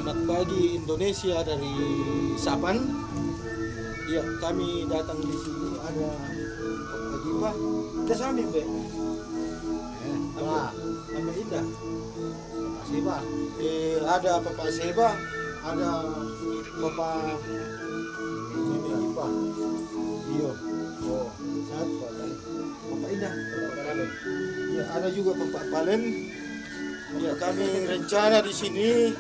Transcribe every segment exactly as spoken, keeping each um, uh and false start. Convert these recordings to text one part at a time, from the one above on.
Selamat pagi Indonesia dari Sapan. Ya, kami datang di sini ada Pak Haji Pak. Kita sami, Be. Ambil, ambil Indah. Papa Seba. Eh, ada Papa Seba, ada Papa ini Ipa. Iyo. Oh, satu Papa Indah. Ya, ada juga Papa Palen. Ya, kami rencana di sini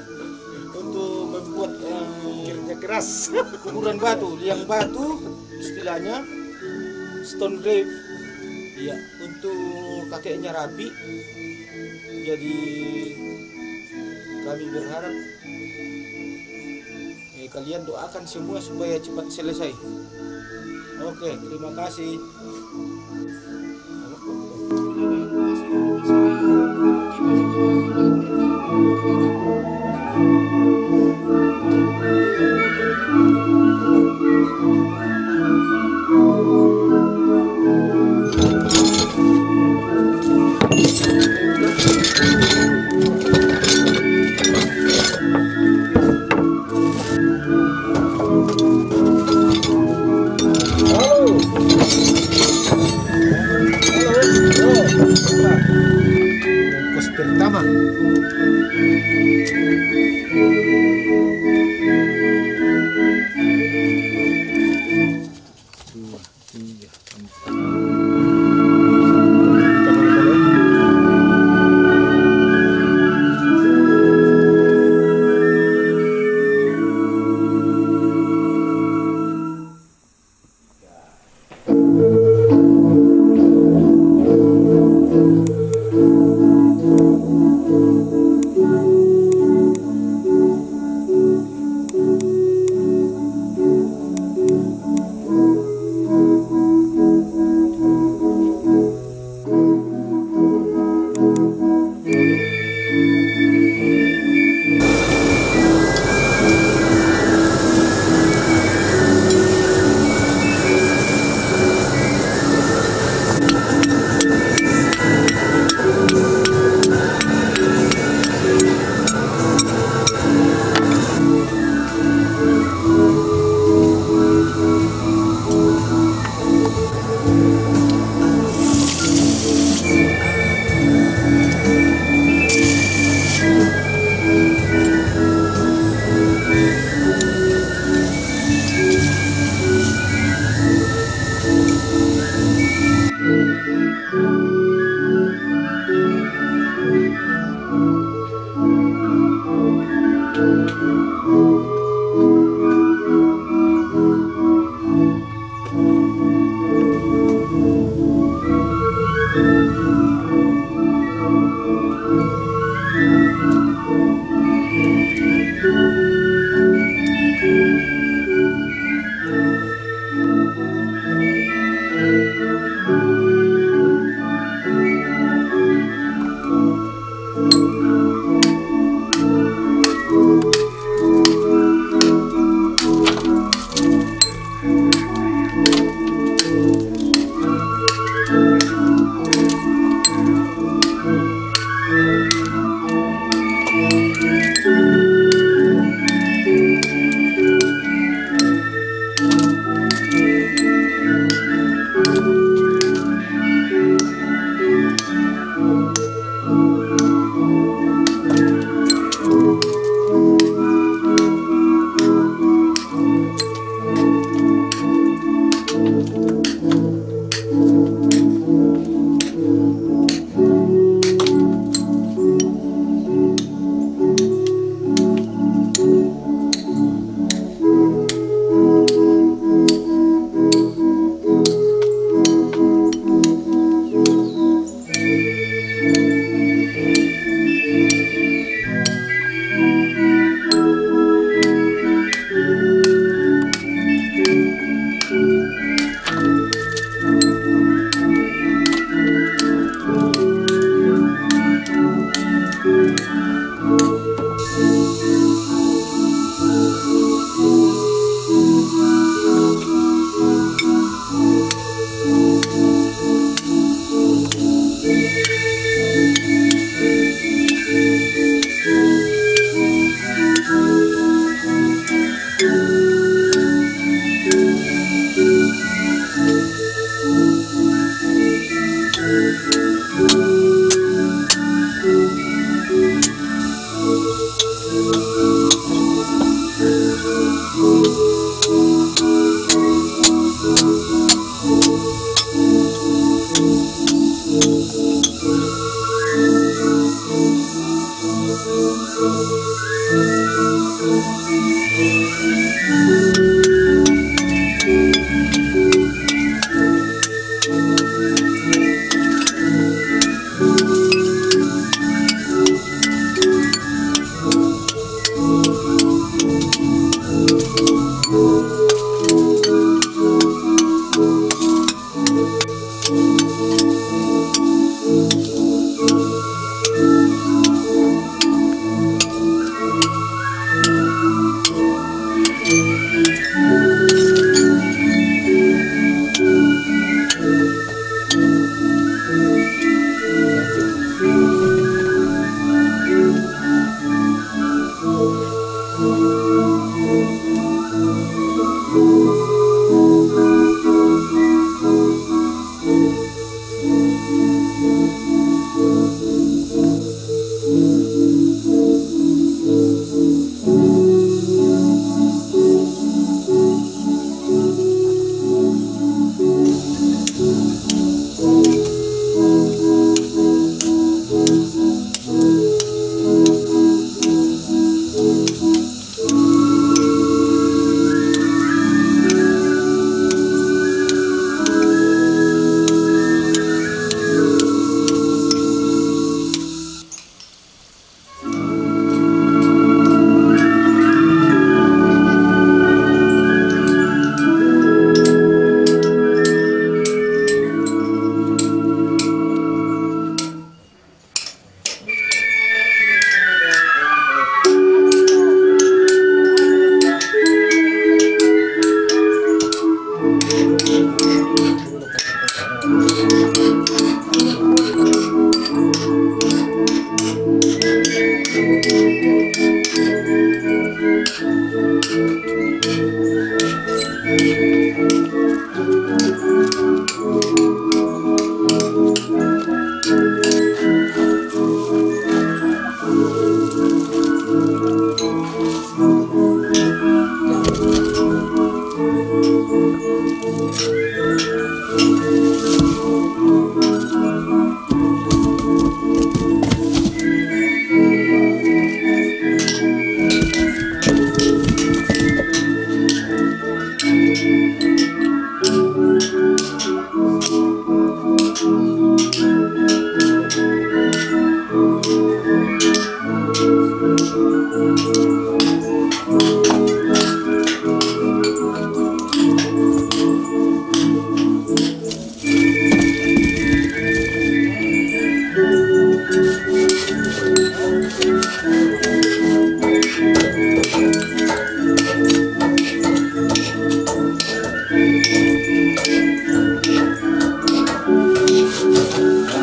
untuk membuat, eh, kerja keras. Kuburan batu, liang batu istilahnya, stone grave. Iya, untuk kakeknya Rabi. Jadi kami berharap, eh, kalian doakan semua supaya cepat selesai. Oke, terima kasih. Halo. Halo. Bungkus pertama. Dua, tiga, empat.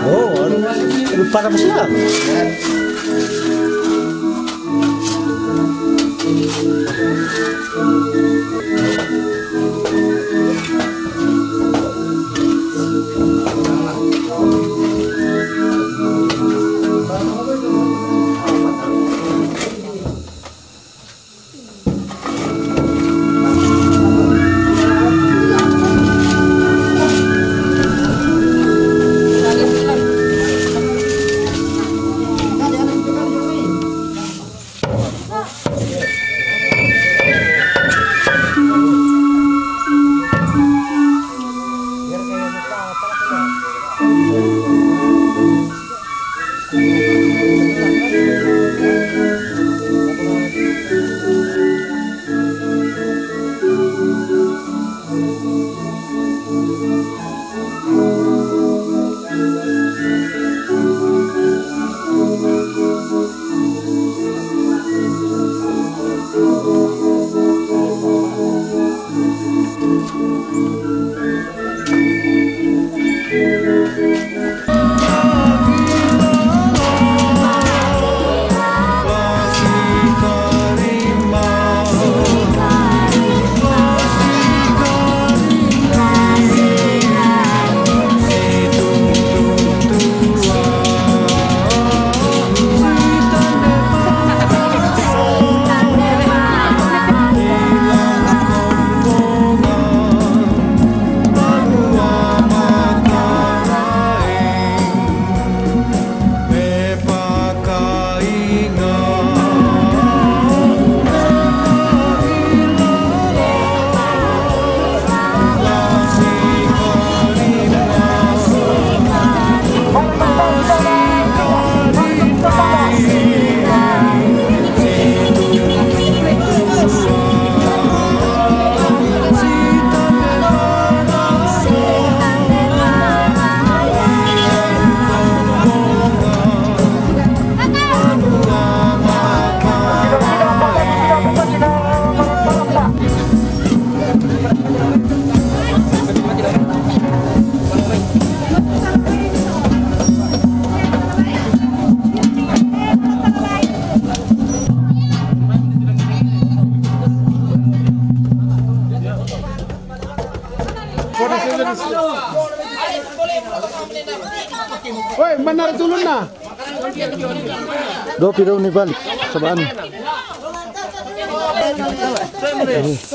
Oh, ano, ano, para pa sila. Woi, mana tulunna? Dopi dong ni balik, sabaan.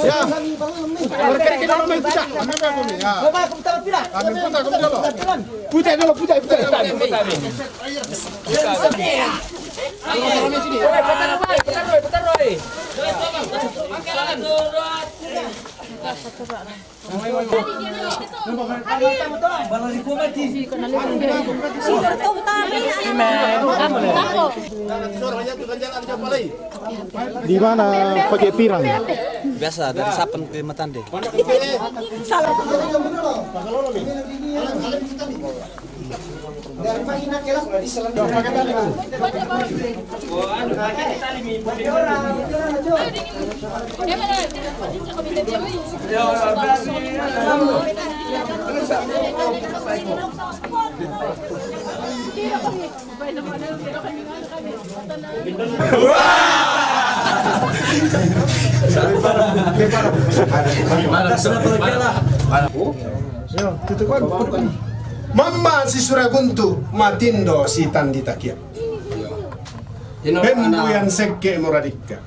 Ya. Mereka kita mau main putar. Kami putar, kami dulu. Putar dulu, putar, putar. Di mana pakai pirang? Biasa dari Sapen ke Matande. Mamma si Suraguntu, matindo si Tanditakia. Hembuyan sekke moradikka.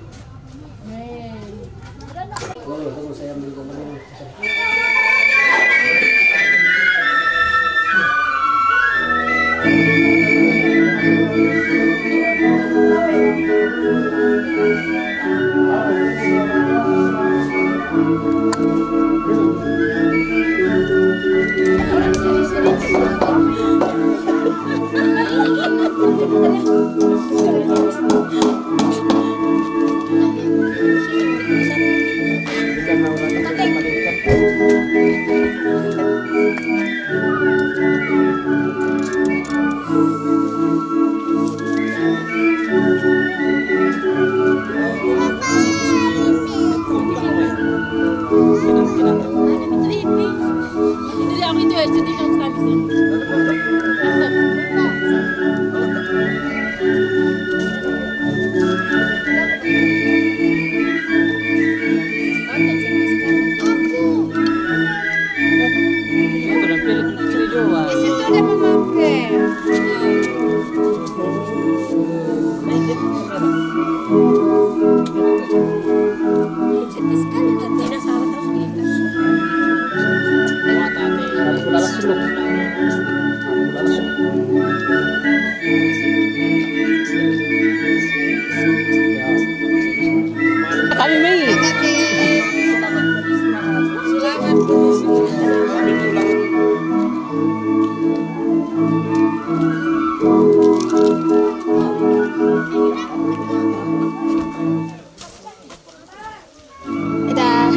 Kami mai. Dadah.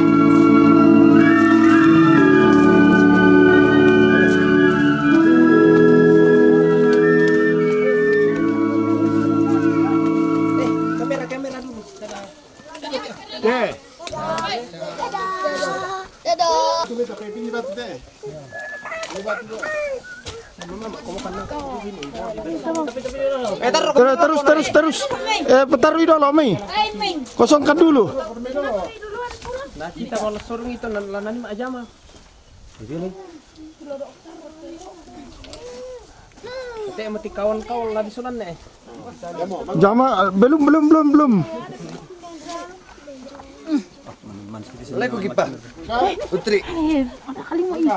Eh, kamera, kamera dulu. Dadah. Eh. Dadah. Dadah. Dadah. Terus, terus, terus, terus. Eh, taruh dulu, Mi. Kosongkan dulu. Nah, kita kalau sorong itu nan-, lanan Mak Jama. Jadi ni. Kita mati kawan kau lagi sunan ni. Jama, belum, belum, belum, belum. Leko kipa. Putri. Eh, ada kali mau ini.